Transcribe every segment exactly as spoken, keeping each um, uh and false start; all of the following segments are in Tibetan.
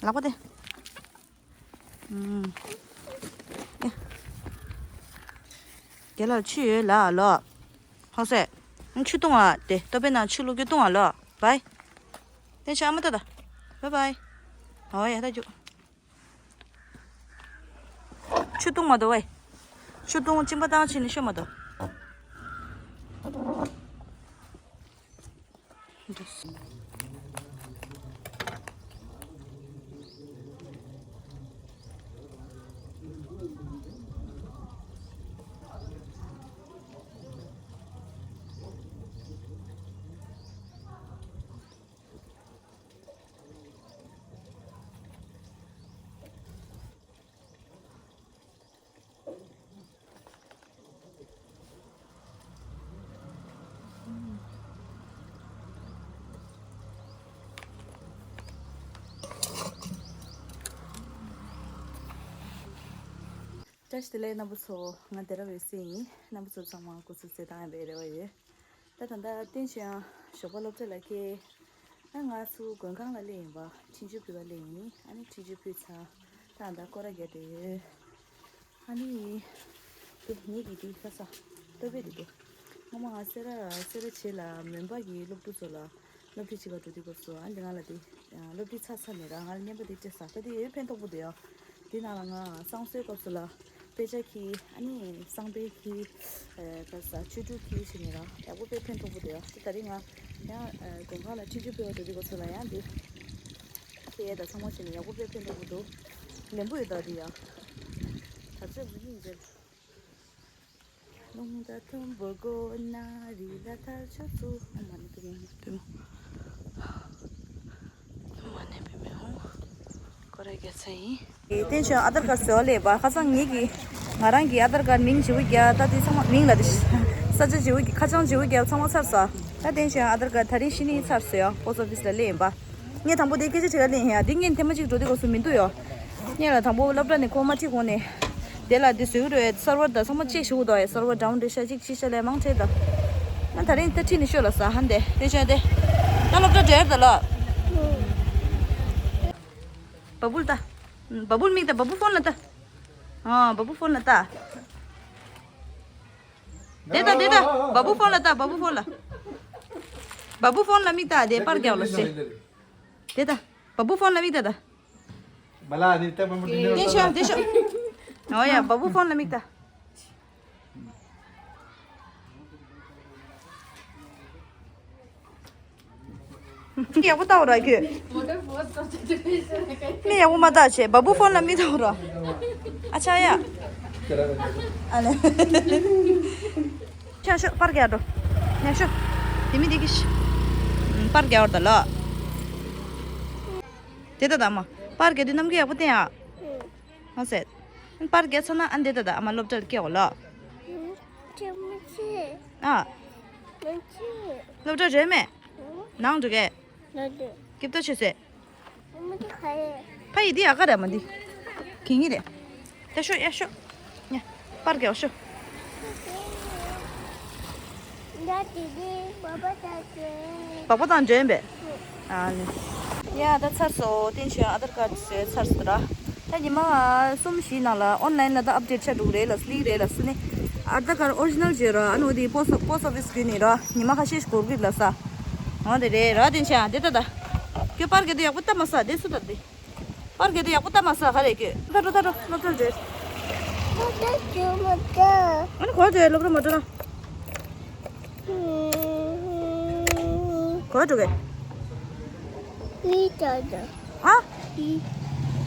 ལག་པ་དེ། ཨུམ། ཡ། རྒན་ལགས་ཆུ་ཡོད་ལ་ལོ། ཧོ་སེ། ཨང་ཆུ་བཏུང་བ་དེ་ལྟོ་ཕད་ནང་ཆུ་བླུགས་རྒྱུ་བཏུང་བ་ལོ། བའི། དེ་ཆ་མ་ཏོ་ད། བའི་བའི། ཨོ་ཡ་ད་རྒྱུག་ཆུ་བཏུང་མ་དོ་བའི། ཆུ་བཏུང་གཅིན་པ་བཏང་ཕྱིན་ནས་ཤོད་མ་དོ། བཀྲ་ཤིས་བདེ་ལེགས་རྣམ་པ་ཚོ། ང་སྡེ་ར་འོད་ཟེར་ཡིན། རྣམ་པ་ཚོ་ཚང་མ་སྐུ་གཟུགས་གསལ་ཐང་ཡང་བའི་རེ་བ་ཡོད། ད་ད་ལྟ་བསྟན་ཆོས་དབྱངས་ཞོགས་པ་སློབ་གྲྭ་ལ་སླེབས། ཨ་ང་ཚོ་མགོན་ཁང་ལ་སླེབས་ཡིན་པ། འཕྲིན་བཅོལ་ཕུལ་བ་སླེབས་ཡིན། ཨ་ནི་འཕྲིན་བཅོལ་ཕུལ་ཚར། ད་ད་སྐོར་ར་རྒྱག་བསྡད་ཡོད། ཨ་ནི་དེ་ངེད་ཀྱི་དེ་ཁ་ས་ལྟོ་ཕད་དེ་དེ། སྔོན་མ་ང་སེ་ར་སེ་ར་བྱེས་ལ་མོན་པ་གི་སློབ་ཕྲུག་ཚོ་ལ་སློབ་ཁྲིད་བྱེད་ག་འགྲོ་དུས་སྐབས་སུ། ཨ་འདི་ང་ལ་དེ་སློབ་ཁྲིད་ཚར་ཚར་ནས་ར་ང་ལ་བརྙན་པ་དེ་སྤྲད་ས། ད་དེ་ཡོད་ཕན་ཐོགས་པོ་འདུག་ཡ། དེ་ནང་ལ་ང་བསང་གསོལ་སྐབས་སུ་ལ་དཔེ་ཆ་གི། ཨ་ནི་བསང་པའི་གི་ཨེ་ག་ས་ཆོས་དྲུག་གི་བྱས་ནས་ར་ཡག་པོ་དཔེ་ཕན་ཐོགས་པོ་འདུག་ཡ། དེ་ད་རེས་ང་ཡང་ཨེ་མགོན་ཁང་ལ་འཕྲིན་བཅོལ་ཕུལ་བ་འགྲོ་དུས་སྐབས་སུ་ལ་ཡང་དེ་ཁྱེད་ཡས་དང་ཚང་མ་བྱས་ནས་ཡག་པོ་དཔེ་ཕན་ཐོགས་པོ་འདུག་ལེན་པོ་ཡོད་ད་དེ་ཡ། ད་ཚོད་མི་སྙིང་རྗེ། རླུང་རྟ་མཐོན་པོ་སྒོ་ན་རི་ལ་ཐལ་ཆོས་ཚུགས། ཨ་མ་ནི་བུད་མེད་བུད་མོ། ཨ་མ་ནི་བུད་མེད་ཧོ། སྐོར་ར་རྒྱག་ཚར་ཡིན། བསྟན་ཆོས་ཨ་དར་ཀར་བཟོ་ལས་པ་ཁ་སང་ངེད་ཀྱི་ང་རང་གི་ཨ་དར་ཀར་མིང་བརྗེ་པོ་རྒྱག་ད་དེ་ཚང་མ་མིང་ལ་དེ་ས་ཆ་བརྗེ་པོ་རྒྱག་ཁ་བྱང་བརྗེ་པོ་རྒྱག་ཚང་མ་ཚར་སོང་། ད་བསྟན་ཆོས་ཨ་དར་ཀར་ད་རིང་ཕྱི་ནས་ཚར་སོང་ཡ། པོ་སི་ཊི་ཨོ་ཕི་སི་ལ་སླེབས་ཡིན་པ། ངས་དང་པོ་དེ་སྐད་ཆ་དྲི་ག་ལེན་ཡ། འདི་ངས་ཐེངས་མ་གཅིག་འགྲོ་དུས་སྐབས་སུ་མི་འདུག་ཡོ། ངས་ལ་དང་པོ་སློབ་གྲྭ་ནས་ཁོ་མ་ཁྲིད་གོང་ནས། དེ་ལ་འདི་བཟོས་ཀྱི་རེད། སར་བར་དང་ཚང་མ་ཅེག་ཞུ་གི་འདུག་ཡ། སར་བར་ཌའུན་རེད་ཤག་ཅིག་ཅིག་ཤག་ལས་མང་ཆེ་ད། ང་ད་རིང་ད་ཁྲིད་ནས་ཤོད་ལ་ས་ཧན་དེ་དེ་ཆོས་དེ། ད་སློབ་གྲྭ་འགྲོ་ཡ་ད་ལོ། བ་བུལ་ད། བ་བུལ་མིག་ད་བ་བུ་ཕོན་ལ་ད། ཨ་བ་བུ་ཕོན་ལ་ད། དེ་ད་དེ་ད་བ་བུ་ཕོན་ལ་ད་བ་བུ་ཕོན་ལ། བ་བུ་ཕོན་ལ་མིག་ད་དེ་པར་རྒྱག་ལ་སེ། དེ་ད་བ་བུ་ཕོན་ལ་མིག་ད་ད། བ་ལ་ནི་ཏེ་བ་མོ་ཏི་ནི་དེ་ཤོ་དེ་ཤོ། ཨོ་ཡ་བ་བུ་ཕོན་ལ་མིག་ད། ཡག་པོ་ལྟ་བ་ར་ཁྱོད། མི་ཡག་པོ་མ་ལྟ་བྱས་བ་བུ་ཕོན་ལ་མིག་ལྟ་བ་ར། ཨ་ཆ་ཡ། ཨ་ལེ། ཤ་ཤོ་པར་རྒྱག་འགྲོ། ཉ་ཤོ། དེ་མི་དེ་གི་ཤ། པར་རྒྱག་འོར་ད་ལོ། དེ་ད་ད་མ། པར་རྒྱག་དུས་ནམ་གི་ཡག་པོ་བསྟན་ཨ། ཧོ་སེ། པར་རྒྱག་ཚར་ན་ཨ་འདི་ད་ད་ཨ་མ་སློབ་གྲྭར་སྐྱེལ་འོ་ལོ། ཨ། སློབ་གྲྭ་རེད་མེད། ནང་འགྲོ་གས། སྐྱིབ་ཏོ་ཆོས་སེ། ཕ་ཡི་འདི་ཡག་ག་རེད་མ་འདི། གིན་གི་རེད། ད་ཤོ་ཡ་ཤོ། ཉ། པར་རྒྱག་ཤོ། པགས་པ་དང་འདྲེན་པས། ཨ་ནི། ཡ་ད་ཚར་སོང་། བསྟན་ཆོས་ཨ་དར་ཀར་བཟོས་ཚར་སོང་ར། ད་ཉི་མ་གསུམ་བཞི་ནང་ལ་ཨོན་ལན་ལ་ད་ཨབ་ཌེཊ་ཆགས་འགྲོ་གི་རེད་ལ་སླེབས་རེད་ལ་སུ་ནི། ཨ་དར་ཀར་ཨོ་རི་ཇི་ནལ་བྱོས་ར། ཨ་ནི་འོ་དེ་པོ་སི་པོ་སི་ཨོ་ཕི་སི་བརྒྱུད་ནས་ར་ཉི་མ་ཁ་ཤས་ཤིག་འགོར་གི་རེད་ལ་ས། འོ་དེ་རེད་ར། བསྟན་ཆོས་ཨ་དེ་ད་ད། ཁྱོད་པར་རྒྱག་དུས་ཡག་པོ་ལྟ་མ་ས་དེ་སུ་ད་དེ། པར་རྒྱག་དུས་ཡག་པོ་ལྟ་མ་ས་ག་རེ་ཁྱོད། ད་འགྲོ་ད་འགྲོ་སློབ་གྲྭར་འགྲོ། སློབ་གྲྭར་འགྲོ་མ་འགྲོ། ཨ་ནི་ག་པར་འགྲོ་ཡ། སློབ་གྲྭར་མ་འགྲོ་ན། ག་པར་འགྲོ་གས། ཨ།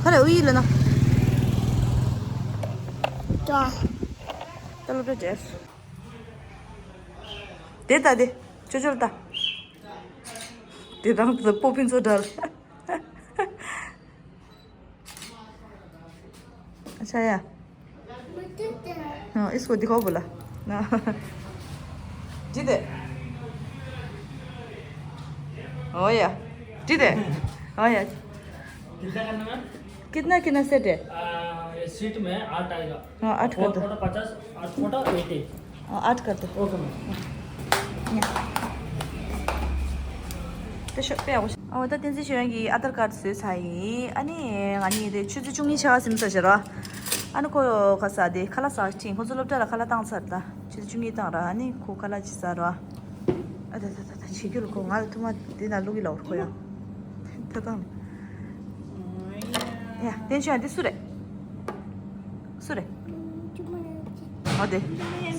ག་རེ་ཨུ་ཡིག་ལ་ན། ད་སློབ་གྲྭར་འགྲོ། དེ་ལྟ་དེ། ཅོ་ཅོ་ལྟ། དེ་དང་དེ་སྤོ་ཕུན་ཚོགས་འདྲ། अच्छा आया। हाँ, इसको दिखाओ बोला। ना। जी दे। ओ या। जी दे। ओ या। कितना करना मैम? कितना, कितना सेट है? आ, ये सीट में आठ आएगा। हाँ, आठ कर दो। फोर फोर पचास, आठ फोर एटी। हाँ, आठ कर दो। Okay ma'am. या। ཤོག་དཔེ་ཡག་པོ་ཤོག་ཨོ་ད་བསྟན་འཛིན་ཤེས་ཡོན་གྱི་ཨ་དར་ཀར་བཟོས་ཚར་ཡིན། ཨ་ནི་ང་གཉིས་དེ་ཆུ་ཚོད་བཅུ་གཉིས་ཆ་ག་ཟིན་ཚར་ཤག་ར། ཨ་ནི་ཁོ་ག་ས་དེ་ཁ་ལག་ཟ་ཁྲིད། ཁོ་ཚོ་སློབ་གྲྭ་ལ་ཁ་ལག་བཏང་ཚར། ད་ཆུ་ཚོད་བཅུ་གཉིས་བཏང་ར། ཨ་ནི་ཁོ་ཁ་ལག་ཅིག་ཟ་ར། ཨ་ད་ད་ད་ད་བྱེད་རྒྱུ་ལ་ཁོ་ང་ལ་ཐུག་མ་དེ་ན་བླུག་གི་ལ་འོར་ཁོ་ཡང་ད་བཏང་། ཡ་བསྟན་ཤེས་ཡོན་དེ་སུ་རེད། སུ་རེད། ཨོ་དེ་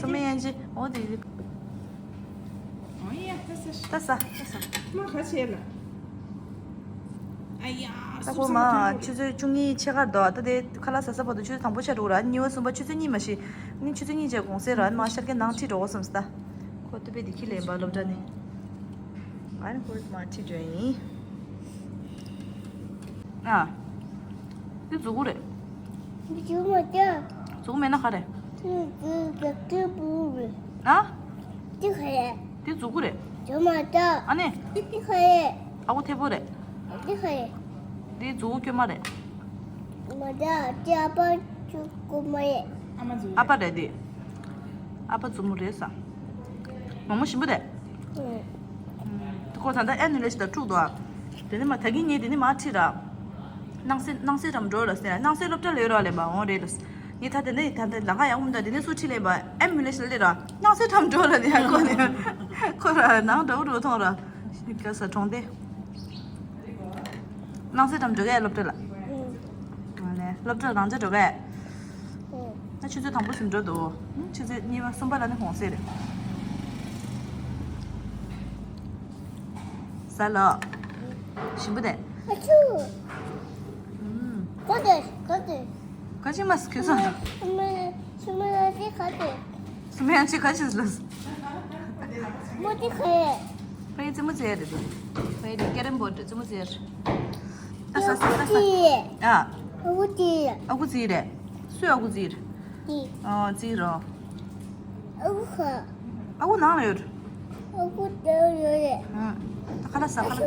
སུ་མེ་ཡན་ཅི། ཨོ་དེ་ད་ས་ད་ས་མ་ཁ་ཆེ་ལ། ཨ་ཡ། ད་ཁོ་མ་ཆུ་ཚོད་བཅུ་གཉིས་ཕྱེད་ཀར་འདུག་ད་དེ་ཁ་ལག་ཟ་ས་བར་དུ་ཆུ་ཚོད་དང་པོ་ཆགས་འགྲོ་ར། གཉིས་པ་གསུམ་པ་ཆུ་ཚོད་གཉིས་མ་ཤི། ནི་ཆུ་ཚོད་གཉིས་ཆགས་གོང་ཟེར་ར། མ་ཤར་ཀའི་ནང་ཁྲིད་འགྲོ་གོ་བསམ་སྟ། ཁོ་ཏུ་པེ་དེ་ཁྱི་ལེན་པ་སློབ་གྲྭ་ནི། ཨ་ནི་ཁོ་མ་ཁྲིད་འགྲོ་ཡིན། ཨ། དེ་མཛུ་གུ་རེད། མཛུ་གུ་མ་ཅག་མཛུ་གུ་མེད་ན་ག་རེད། ཨ། དེ་མཛུ་གུ་རེད། ཨ་ནི། ཨ་ཁུ་ཐེ་པོ་རེད། དེ་མཛུ་གུ་སྐྱོ་མ་རེད། ཨ་པ་རེད་དེ། ཨ་ཕ་མཛུབ་མོ་རེད་ས། མོག་མོག་ཞིམ་པོ་རེད། ཁོ་ད་ལྟ་ཨེ་ནུ་ལེ་ཞིག་དང་ཕྲུག་འདུག་དེ་ནི་མ་ད་གིན་ངས་དེ་ནི་མ་ཁྲིད་ར། སྣང་སྲིད་སྣང་སྲིད་རམ་འགྲོ་ལ་ཟེར། སྣང་སྲིད་སློབ་གྲྭ་ལ་ཡོད་ར་ལེན་པ་འོང་རེད་ལ། ངས་ད་དེ་ནི་ད་ལྟ་ལ་ཁ་ཡག་འོང་ད་དེ་ནི་སུ་ཁྲིད་ལེན་པ་ཨེ་ནུ་ལེ་ཞིག་ལ་ལེ་ར། སྣང་སྲིད་རམ་འགྲོ་ལ་ནི་ཡང་ཁོ་ནི་ཁོ་ར་ནང་འདྲ་བོ་འགྲོ་ཐོང་ར། ཤི་ཀ་ས་གྲོང་སྡེ། སྣང་སྲིད་དམ་འགྲོ་གས་སློབ་གྲྭ་ལ། ཨ་ནས་སློབ་གྲྭ་ལ་རང་ཅག་འགྲོ་གས། ཨ་ཆུ་ཚོད་དང་པོ་ཟིན་འགྲོ་འདུག་ཆུ་ཚོད་གཉིས་པ་གསུམ་པ་ལ་ནི་གོང་སེ་རེད། ཟ་ལོ། ཞིམ་པོ་དེ། ཨ་ཆུ། ཨུམ། ག་དེ་ག་དེ། ག་ཅི་མ་སི་ཁྱོད་ཚོ། སུ་མ་སུ་མ་ཡང་ཅི་ག་དེ། སུ་མ་ཡང་ཅི་ག་ཅི་ལ། མོ་དེ་ག་ཡེ། ཕ་ཡི་ཙི་མོ་ཙེ་རེད་དེ། ཕ་ཡི་དེ་ཀེ་རམ་བོར་ཌི་ཙི་མོ་ཙེ་རེད། ད་ས་ས་ད་ས། ཨ། ཨ་ཁུ་ཙི། ཨ་ཁུ་ཙི་རེད། སུའི་ཨ་ཁུ་ཙི་རེད། ཨ་ཙི་རོ། ཨ་ཁུ་ཁ། ཨ་ཁུ་ནང་ལ་ཡོད། ཨ་ཁུ་དེ་ཡོད་རེད། ཨ། ད་ཁ་ལ་ས་ཁ་ལ།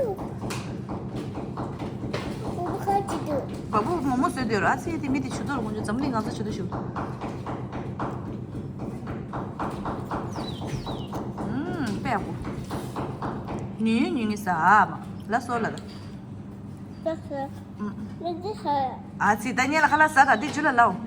ཨ་ཁུ་ཁ་ཅི་འདུག་བ་བུ་མོ་མོ་བཟོས་དུས་ར་ཚེ་དེ་མི་དེ་ཆུ་ཐོག་ལ་ངོ་ཆུ་འཛམ་གླིང་ང་ཚོ་ཆུ་ཐོག་ཞུ། ཨུམ་དཔེ་ཡག་པོ། ཉུང་ཉུང་ཉུང་ཉུང་ས་ཨ་མ་ལ་སོ་ལ་ལ། ལ་སོ། ཨུམ། ཨ་ཚེ་ད་ཉལ་ལ་ཁ་ལ་ས་ད་དེ་ཆུ་ལ་ལའོ། ཨུམ།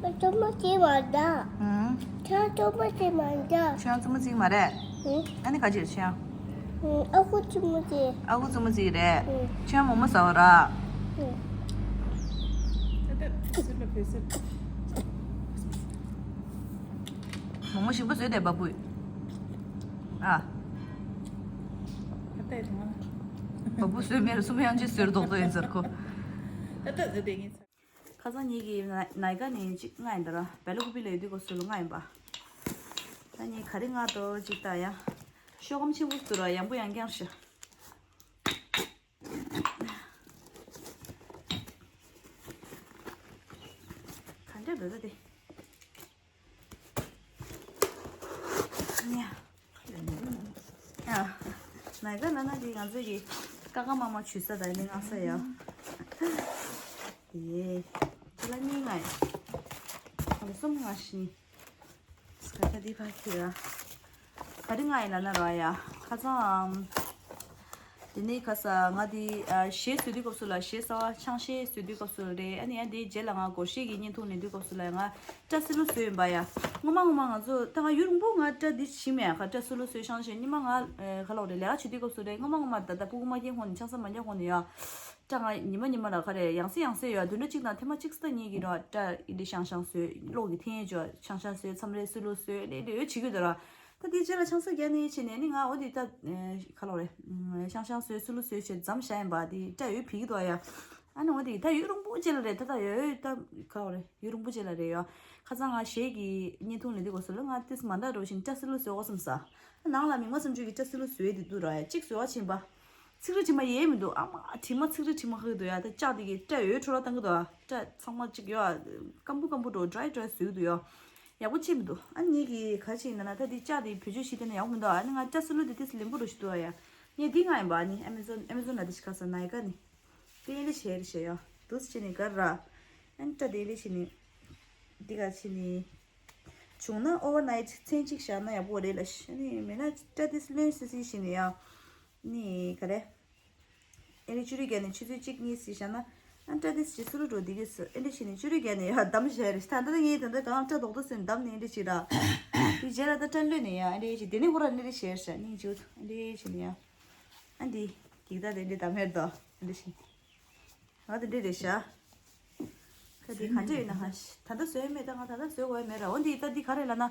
ང་རྩེད་མོ་རྩེ་མ་འདྲ། ཨུམ། ཁྱེད་རང་རྩེད་མོ་རྩེ་མ་འདྲ། ཁྱེད་རང་རྩེད་མོ་རྩེ་གི་མ་རེད། ཨུམ། ཨ་ནི་ག་ཅི་རེད་ཁྱེད་རང་། ཨུམ། ཨ་ཁུ་རྩེད་མོ་རྩེ། ཨ་ཁུ་རྩེད་མོ་རྩེ་གི་རེད། ཨུམ། ཁྱེད་རང་མོག་མོག་ཟ་བ་ར། ཨུམ། མོག་མོག་ཞིམ་པོ་བཟོས་ཏེ་བ་བུས། ཨ། བ་བུ་བཟོས་མེད་ར་སུ་མ་ཡང་ཅི་བཟོས་ར་རྡོག་རྡོག་ཡིན་ཟེར་ཁོ། ཁ་སང་ཉིད་ཀྱི་ན་ནའི་ཀ་ནས་གཅིག་མངགས་ཡིན་ད་ར། བེ་ལ་ཀུ་པི་ལ་ཡོད་དུས་སྐབས་སུ་ལ་མངགས་ཡིན་པ། ད་ངས་ག་རེ་མངགས་འདུག་གཅིག་ལྟ་ཡ། ཤོག་སྒམ་ཆེན་པོ་འདུག་ར། ཡང་པོ་ཡང་བསྐྱར་ཤ། ག་འདྲ་འདུག་ད་དེ། ཉ། ཨ། ནའི་ཀ་ལ་ན་དེ་ང་ཚོ་གི་ཀ་ཀ་མ་མ་བྱུག་ས་དང་ནི་མངགས་ས་ཡ། ཡེ། ཁྱེད་ལ་གཉིས་མངགས་ཡ། ང་ལ་གསུམ་མངགས་ཤིང་། སྐད་ཆ་འདི་ཕར་ཁྱེར་ཡ། ག་རེ་མངགས་ཡིན་ལབ་ན་ར་ཡ། ཁ་སང་། དེ་ནས་ཁ་སང་ང་དེ་ཨ་གཞས་བཟོ་དུས་སྐབས་སུ་ལ་གཞས་གསར་བ་ཆང་གཞས་བཟོ་དུས་སྐབས་སུ་རེད། ཨ་ནི་ཡང་དེའི་རྗེས་ལ་ང་སྒོར་གཞས་ཀྱི་བརྙན་ཐུང་ལེན་དུས་སྐབས་སུ་ལ་ང་སྐྲ་སེ་ལུ་བཟོས་ཡིན་པ་ཡ། སྔོན་མ་སྔོན་མ་ང་ཚོ་ད་ང་ཡུན་རིང་པོ་ང་སྐྲ་འདི་བྱིན་མེད་ཁ། སྐྲ་སེ་ལུ་བཟོས་ཤང་ཤེས་ཉི་མ་ང་ཨེ་ག་ལོག་རེད་ལས་ཀ་བྱེད་དུས་སྐབས་སུ་རེད། སྔོན་མ་སྔོན་མ་ད་ལྟ་སྤུ་གུ་མ་སྐྱེས་གོང་ནས་ཆང་ས་མ་རྒྱག་གོང་ནས་ཡ། སྐྲ་ང་ཉི་མ་ཉི་མ་ལ་ཁ་རེད་ཡང་སེ་ཡང་སེ་ཡོད། བདུན་ཕྲག་གཅིག་སྟ་གཉིས་ཀྱི་ར་སྐྲ་ཨི་འདྲ་ཤང་ཤང་བཟོས། གློག་གི་འཐེན་ཡས་ཅོ་ཆང་ཤང་བཟོས། མཚམས་རེ་སེ་ལུ་བཟོས། ལས་ལས་ཡོད་བྱེད་ཀྱི་ཡོད་ད་ར། ད་དེའི་རྗེས་ལ་ཆང་ས་རྒྱག་ནས་བྱས་ནས་ནི་ང་འོ་དེ་ད་ཨེ་ག་ལོག་རེད། ཤང་ཤང་བཟོས་སེ་ལུ་བཟོས་བྱས་མཚམས་བཞག་ཡིན་པ་དེ་སྐྲ་ཡོད་བི་གི་འདུག་ཨ་ཡ། ཨ་ནི་འོ་དེ་ད་ཡུན་རིང་པོ་རྗེས་ལ་རེད། ད་ད་ཡོད་ཡོད་ད་ག་ལོག་རེད། ཡུན་རིང་པོ་རྗེས་ལ་རེད་ཡོད། ཁ་སང་ང་གཞས་ཀྱི་བརྙན་ཐུང་ལེན་དུས་སྐབས་སུ་ལ་ང་ཏིས་མ་འདྲ་འགྲོ་བཞིན་སྐྲ་སེ་ལུ་བཟོས་འོ་བསམ་ས། ནང་ལ་མིག་དམར་བསམ་ཆུ་གི་སྐྲ་སེ་ལུ་བཟོས་དེ་འདུག་ར་ཡ། གཅིག་བཟོས་པ་ཕྱིན་པ། ཚིག་རེ་དྲི་མ་ཡལ་མི་འདུག་ཨ་མ་དྲི་མ་ཚིག་རེ་དྲི་མ་ཧ་གི་འདུག་ཡ། ད་ལྕགས་དེ་གི་སྐྲ་ཡོད་འཕྲོ་བརླག་བཏང་གི་འདུག་ཨ། སྐྲ་ཚང་མ་གཅིག་ཡོད་ཨ། སྐམ་པོ་སྐམ་པོ་འགྲོ་ཌི་རའི་ཌི་རའི་བཟོས་གི་འདུག་ཡ། ཡག་པོ་ཅིག་མི་འདུག་ཨ་ངེད་ཀྱི་ག་ཅིག་ཡིན་ན་ད་དེ་ལྕགས་དེ་བེད་སྤྱོད་བྱེད་དེ་ན་ཡག་པོ་མི་འདུག་ཨ་ནི་ང་སྐྲ་སེ་ལུ་དེ་ཏིས་ལེན་པོ་རུ་ཞིག་འདུག་ཨ་ཡ། ངས་འདི་མངགས་ཡིན་པ་ཨ་ནི་ཨ་མེ་ཛོན་ཨ་མེ་ཛོན་ལ་དེ་ཞིག་ཁ་ས་ནའི་ཀ་ནི། དེ་ཡིན་ལེ་བྱས་རེ་བྱས་ཡ། འདུག་སེ་བྱས་ནི་ག་ར། ཨ་ནི་སྐྲ་དེ་ལེ་བྱས་ནི། འདི་ག་བྱས་ནི། བྱུང་ན་ཨོ་ཝར་ནའིཊ་མཚན་གཅིག་བཞག་ན་ཡག་པོ་རེད་ལ་ཤི། ཨ་ནི་མེད་ན་སྐྲ་དེ་ལྷོད་སི་སི་བྱས་ནས་ཡ། ནི་ག་རེ། ཨེ་རེ་བཅུ་རེ་བརྒྱབ་ནས་ཆུ་ཚོད་གཅིག་གཉིས་ཙམ་བཞག་ན། ཨ་སྐྲ་དེ་ཅིག་སུ་རུ་འགྲོ་འདི་གས་སུ་ཨེ་འདྲ་བྱས་ནས་བཅུ་རེ་བརྒྱབ་ནས་ཡ་བསྡམས་བཞག་རེད། ད་ལྟ་ངས་ད་ལྟ་གང་སྐྲ་རྡོག་རྡོག་བཟོས་ནས་བསྡམས་ནས་ཨེ་འདྲ་ཅིག་ར། དེ་རྗེས་ལ་ད་སྐྲ་ལྷོད་ནས་ཡ་ཨེ་འདྲ་ཅིག་དེ་ནས་ཁོ་རང་ཨེ་འདྲ་བྱས་ར་ཤ་སྙིང་རྗེ་པོ་ཨེ་འདྲ་བྱས་ནས་ཡ། ཨ་འདི་གིག་ད་དེ་འདྲ་བསྡམས་ཡོད་དོ་ཨེ་འདྲ་བྱས། ང་དེ་འདྲ་རེད་ཤག་ད་དེ་ག་འདྲ་ཡོད་ན་ཧ་ཤི། ད་ལྟ་བཟོས་མེད། ད་ང་ད་ལྟ་བཟོས་དགོས་མེད་ར། འོ་འདི་ད་འདི་ག་རེ་ལབ་ན། ཨ་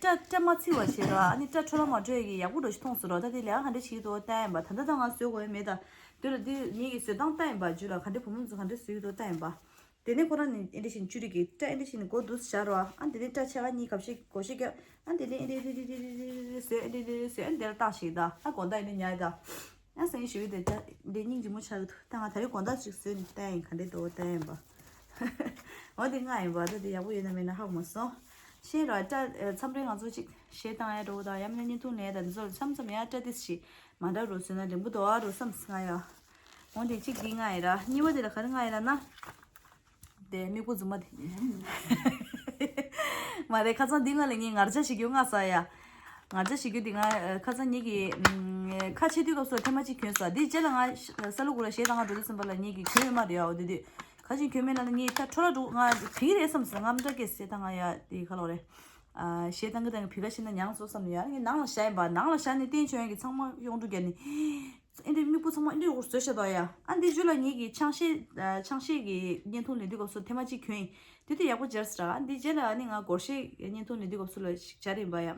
སྐྲ་སྐྲ་མ་ཚིག་པ་བྱེད་ར། ཨ་ནི་སྐྲ་འཕྲོ་བརླག་མ་འགྲོ་ཡ་གི་ཡག་པོ་འགྲོ་ཞིག་མཐོང་སོང་ར། ད་དེ་ལས་ཀ་ག་འདྲ་བྱེད་ཀྱི་འདུག་ལྟ་ཡིན་པ། ད་ལྟ་ད་ང་བཟོས་དགོས་མེད། ད་དེ་ལ་འདི་ངེད་ཀྱི་བཟོས་སྟངས་ལྟ་ཡིན་པ་རྒྱུད་ལ་ག་འདྲ་བུ་མོ་ཚོ་ག་འདྲ་བཟོས་ཀྱི་འདུག་ལྟ་ཡིན་པ། དེ་ནས་ཁོ་རང་ནི་ཨེ་འདྲ་བྱས་ནས་བཅུ་རིགས་ཀྱི་སྐྲ་ཨེ་འདྲ་བྱས་ནས་མགོ་འདུག་སེ་བཞག་ར། ཨ་དེ་ནས་སྐྲ་ཕྱེད་ཀ་གཉིས་གབ་ཤིག་གོ་ཤིག་རྒྱབ། ཨ་དེ་ནས་ཨེ་འདྲ་ཨེ་འདྲ་ཨེ་འདྲ་བཟོས། ཨེ་འདྲ་ཨེ་འདྲ་བཟོས། ཨ་འདི་ལ་བཏགས་ཤིག་ད། ཨ་དགོང་དག་ཨེ་འདྲ་ཉལ་ད། ཨ་སང་ཉིན་ཞུ་གི་དེ་ད་འདི་སྙིང་རྗེ་མོ་ཆགས་ཀྱི་འདུག་ད་ང་ད་རེས་དགོང་དག་ཅིག་བཟོས་ནས་བལྟ་ཡིན་ག་འདྲ་འདུག་བལྟ་ཡིན་པ། འོ་དེ་ང་ཡིན་པ་ད་དེ་ཡག་པོ་ཡོད་ན་མེད་ན་ཧ་གོ་མ་སོང་། ཤེས་ར་སྐྲ་མཚམས་རེ་ང་ཚོ་ཅིག་གཞས་བཏང་ཡ་འགྲོ་དང་ཡང་མིན་ན་བརྙན་ཐུང་ལེན་དང་འདི་ཚོ་མཚམས་མཚམས་ཡ་སྐྲ་ཏིས་ཞིག་མ་འདྲ་རུ་བཟོས་ན་རན་པོ་འདུག་ཨ་རུ་བསམ་སོང་ང་ཡ། འོ་དེ་གཅིག་འདི་ང་ཡིན་ར། གཉིས་པ་དེ་ལ་ག་རེ་ང་ཡིན་ལབ་ན། དེ་མིག་པོ་རྫུན་མ་དེ། མ་རེད། ཁ་སང་འདི་ང་ལ་ངས་ངར་ལྕགས་བྱེད་རྒྱུ་ང་ཟ་ཡ། ངར་ལྕགས་བྱེད་རྒྱུ་དེ་ང་ཁ་སང་ངེད་ཀྱི་ཁ་ཕྱེ་དུས་སྐབས་སུ་ཐེངས་མ་གཅིག་གྱོན་ས། འདི་རྗེས་ལ་ང་ས་ལུ་གུ་ལ་གཞས་བཏང་ག་འགྲོ་དུས་ཙམ་པ་ལ་ངེད་ཀྱི་གྱོན་ཡོད་མ་རེད་ཡ། འོ་དེ་དུས་ག་ཅིག་གྱོན་མེད་ན་ལ་ངས་ད་འཕྲོ་བརླག་འགྲོ་ང་བིག་རེད་བསམ་སོང་། ང་མི་འདྲ་སྐད་ཟེར་ད་ང་ཡ་དེ་ག་ལོག་རེད། གཞས་བཏང་གི་བཏང་གི་བི་ག་ཤེས་ན་མྱངས་སོང་བསམ་ནས་ཡ། ངས་ནང་ལ་བཞག་ཡིན་པ། ནང་ལ་བཞག་ནས་བསྟན་ཆོས་ཡང་གི་ཚང་མ་གཡུག་འགྲོ་བརྒྱབ་ནས། ཨེ་འདྲའི་མིག་སྤུ་ཚང་མ་ཨེ་འདྲའི་འུར་བཟོས་བཞག་འདུག་ཡ། ཨ་འདི་ཇུ་ལ་ངེད་ཀྱི་ཆང་གཞས་ཆང་གཞས་ཀྱི་བརྙན་ཐུང་ལེན་དུས་སྐབས་སུ་ཐེངས་མ་གཅིག་གྱོན་ཡིན། དེ་དུས་ཡག་པོ་སྦྱར་ཟེར་ར། ཨ་འདི་རྗེས་ལ་ཨ་ནི་ང་སྒོར་གཞས་བརྙན་ཐུང་ལེན་དུས་སྐབས་སུ་ལ་ཞིག་སྦྱར་ཡིན་པ་ཡ།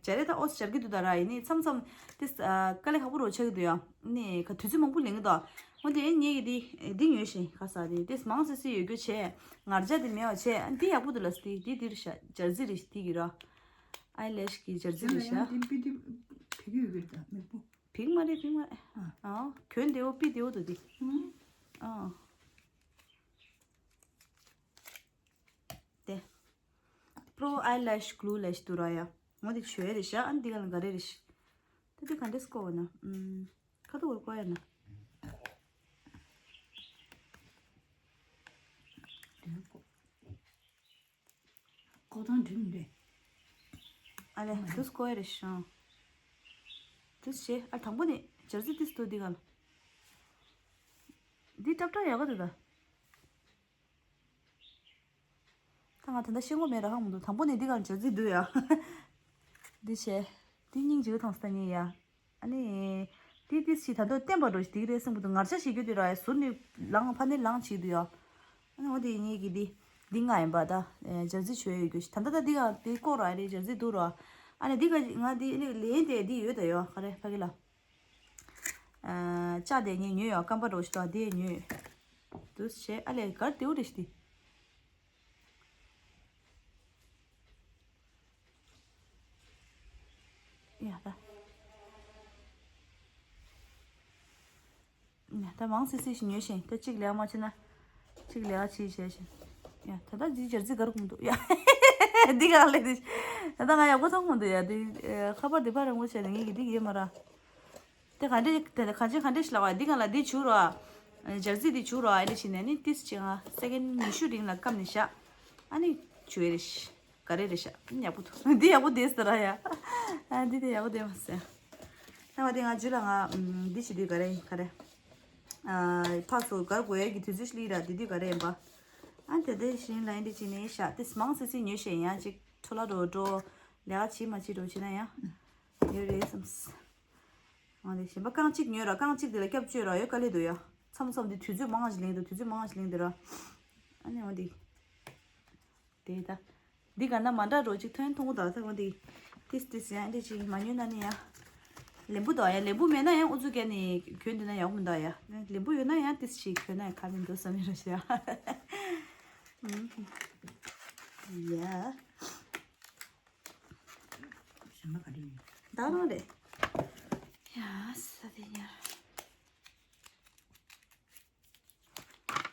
སྦྱར་རེད་ད། ཨོ་སྦྱར་གི་འདུག་ད་ར། ཡིན་ནི་མཚམས་མཚམས་དེ་དཀའ་ལས་ཁག་པོ་རུ་ཆགས་ཀྱི་འདུག་ཡ། ནི་ག་དུས་ཚོད་མང་པོ་ལེན་གི་འདུག་འོ་དེ་ངེད་ཀྱི་འདི་འདི་ཉོས་ཤིང་ག་ས་དེ་དེ་མང་སི་སི་ཡོད་རྒྱུ་བྱས། ངར་ལྕགས་དེ་མེད་པ་བྱས། ཨ་འདི་ཡག་པོ་འདུག་ལ་སི་འདི་འདི་འདིར་ཤ་སྦྱར་རྩི་རེད་འདི་གི་ར། ཨའི་ལེཤ་གི་སྦྱར་རྩི་རེད་ཤ། དེ་པི་དེ་ཕི་གི་ཡོད་གི་རེད་ད་མིག་སྤུ། ཕིག་མ་རེད། ཕིག་མ་རེད། ཨ། ཨ་གྱོན་བདེ་བོ་པི་བདེ་བོ་འདུག་དེ། ཨ། དེ། པྲོ་ཨའི་ལེཤ་གུ་ལུ་ལེཤ་འདུག་ར་ཡ། ངོ་དེ་བྱོས་རེད་ཤག་ཨ་འདི་ག་ལ་ག་རེ་རེད་ཤག་ད་འདི་ག་འདྲས་བཀོག་ན། ཨུམ། ཁ་ཐུག་བཀོག་ཡ་ན། ལྐོག་ཐང་འགྲིམ་རེད། ཨ་ལེ་དུས་ཀོ་ཡ་རེ་ཤང་། དུས་ཆེ་ཨ་དང་པོ་ནི་སྦྱར་རྩི་ཏིས་ཏུ་འདི་ག་ལ། འདི་ཏབ་ཏབ་ཡག་ག་འདུག་ད། ད་ང་ད་ལྟ་ཤེས་ངོ་མེད་ར་ཧ་མི་འདུག་དང་པོ་ནི་འདི་ག་ལ་སྦྱར་རྩི་འདུག་ཡ། འདི་ཆེ། འདི་སྙིང་རྗེ་གི་ཐང་སྟ་ཉེ་ཡ། ཨ་ནི། དེ་དེ་སི་ད་དུང་བསྟན་པ་འགྲོ་ཞིག་དེ་རེད་གསུངས་པ་དུ་ངར་ཆ་ཞིག་རྒྱུ་དེ་ར་ཟུར་ནས་ལངས་ཕ་ནས་ལངས་བྱེད་དུ་ཡོད། ཨ་ནི་འོ་དེ་ངེད་ཀྱི་འདི་འདི་ང་ཡིན་པ་ད་སྦྱར་རྩི་བྱོས་ཡོད་རྒྱུ་ཞིག་ད་ལྟ་ད་འདི་ཡང་དེ་ཀོ་ར་རེད་སྦྱར་རྩི་འདུག་ར། ཨ་ནི་འདི་ག་ང་འདི་ལེན་དེ་འདི་ཡོད་ད་ཡོད་ག་རེ་ཕ་གི་ལ། ལྕགས་དེ་ངས་ཉོས་ཡོད་སྐམ་པ་འགྲོ་ཞིག་ད་དེ་ཉོས། དུ་བྱས་ཨ་ལས་གར་དེའུ་རེ་ཞིག་དེ། ཡ་ད། ཡ་ད་མང་སི་སི་ཞིག་ཉོས་ཤིང་ད་གཅིག་ལས་མ་བྱེད་ན། གཅིག་ལས་ཨ་ཆི་བྱས་ཤིང་། ཡ་ད་ད་འདི་སྦྱར་རྩི་གར་གོང་འདུག་ཡ། འདི་ག་ལས་འདི། ད་ད་ང་ཡག་པོ་མཐོང་གོང་འདུག་ཡ་འདི། ཁ་པར་འདི་པར་རིང་པོ་བྱས་ནས་ངས་ཀྱི་འདི་གི་ཡོད་མ་ར། དེ་ག་འདྲས་དེ་ལ་ག་ཅི་ག་འདྲས་ཤི་ལ་བ་འདི་ག་ལ་འདི་བྱུ་རོ། སྦྱར་རྩི་འདི་བྱུ་རོ་ཨ་ནི་ཤི་ནས་ནི་ཏིས་ཅི་ང་སེ་ཀེན་ཉི་ཤུ་རིང་ལ་སྐམ་ནས་བཞག་ཨ་ནི་བྱུ་ཡེ་རེ་ཤི། ག་རེ་རེད་ཤག་འདི་ཡག་པོ་འདུག་འདི་ཡག་པོ་འདུག་ཟེར་ར་ཡ། ཨ་འདི་དེ་ཡག་པོ་འདུག་མ་ཟེར། ད་བ་དེ་ང་ཇུ་ལ་ང་འདི་བྱེད་དུས་ག་རེ་ག་རེ། ཕག་སོ་གར་དགོས་ཡ་གི་དུས་ཚོད་ཤི་ལི་ར་འདི་དུས་ག་རེ་ཡིན་པ། ཨ་དེ་དེ་བཞིན་ལ་ཡིན་འདི་བྱེད་ནས་ཤག་དེ་མང་སི་སི་ཉོས་ཤེ་ཡང་ཅིག་འཕྲོ་ལ་འགྲོ་འགྲོ་ལས་ཀ་བྱེད་མ་བྱེད་འགྲོ་བྱེད་ན་ཡང་ཡོད་རེད་བསམ། ང་དེ་གཞན་པ་རྐང་གཅིག་ཉོས་ར་རྐང་གཅིག་དེ་ལ་སྐྱབས་བཅོལ་ར་ཡོད་དཀའ་ལས་འདུག་ཡ། མཚམས་མཚམས་འདི་དུས་ཚོད་མང་ཞིག་ལེན་འདུག་དུས་ཚོད་མང་ཞིག་ལེན་འདུག་ར། ཨ་ནི་འོ་འདི། དེ་ད། འདི་ག་ན་མ་འདྲ་རོ་གཅིག་ཐོན་ཐུང་ད་ཐག་འོ་འདི། ཏིས་ཏིས་ཡ་འདི་གཅིག་མ་ཉོས་ན་ནི་ཡ། ལེམ་བུ་དོ་ཡ་ལེམ་བུ་མེད་ན་ཡང་ཨུ་ཚུགས་ཀྱ་ནི་གྱོན་འདི་ན་ཡག་མི་འདུག་ཡ། ལེམ་བུ་ཡོད་ན་ཡང་ཏིས་ཞིག་གྱོན་ན་ཡ་ཁ་མི་འདུག་བསམ་ཡོད་ར་ཤི་ཡ། ཡ། གཞན་པ་ག་རེ་ཡོད། ད་རང་རེད། ཡ་ས་དེ་ཉར།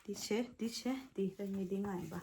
འདི་བྱས་འདི་བྱས་འདི་ད་ངས་འདི་ང་ཡིན་པ།